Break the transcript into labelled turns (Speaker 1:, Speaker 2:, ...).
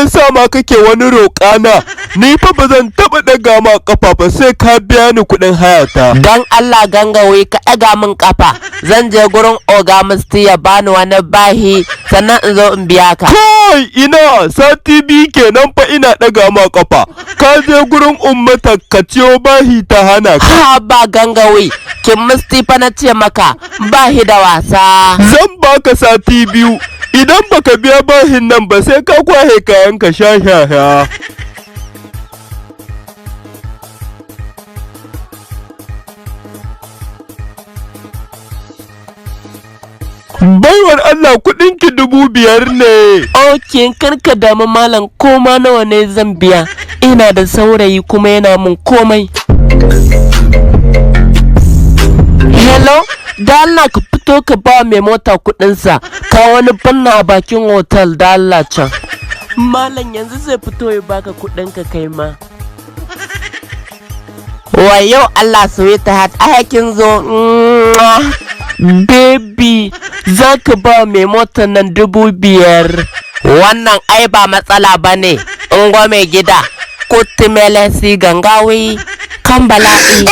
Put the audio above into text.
Speaker 1: yasa ma kake wani roƙana? Ni fa ba zan taɓa ɗaga ma ƙafa ba sai ka biya ni kuɗin hayata.
Speaker 2: Don Allah Gangawi, ka ɗaga min ƙafa. Zan je gurin Oga Musti ya bani wani bahi, sannan in zo in biya ka.
Speaker 1: Kai, ina sati 2 kenan fa ina ɗaga ma ƙafa. Ka je gurin ummata ka ciyo bahi, ta hana ka.
Speaker 2: Ha ba Gangawi, kin Musti fa na ce maka bahi da wasa.
Speaker 1: Zan baka sati 2. Idan baka biya bahin nan ba, sai ka kwahe kayan ka sha sha sha. Baiwar Allah, kuɗinki 5,000 ne.
Speaker 2: Ok, karka damu malam, koma nawa ne zan biya. Ina da saurayi kuma yana mun komai. Hello, da Allah ka fito ka ba mai mota kuɗinsa, ka wani banna a bakin hotel da Allah can. Malam yanzu zai fito ya baka kuɗinka kai ma. Wayo Allah, sweetheart, ai kin zo. Mwah. Baby, za ka ba mai motar nan 5,000. Wannan ai ba matsala ba ne, ungo mai gida. Kutumelesi Gangawi, kan bala'i.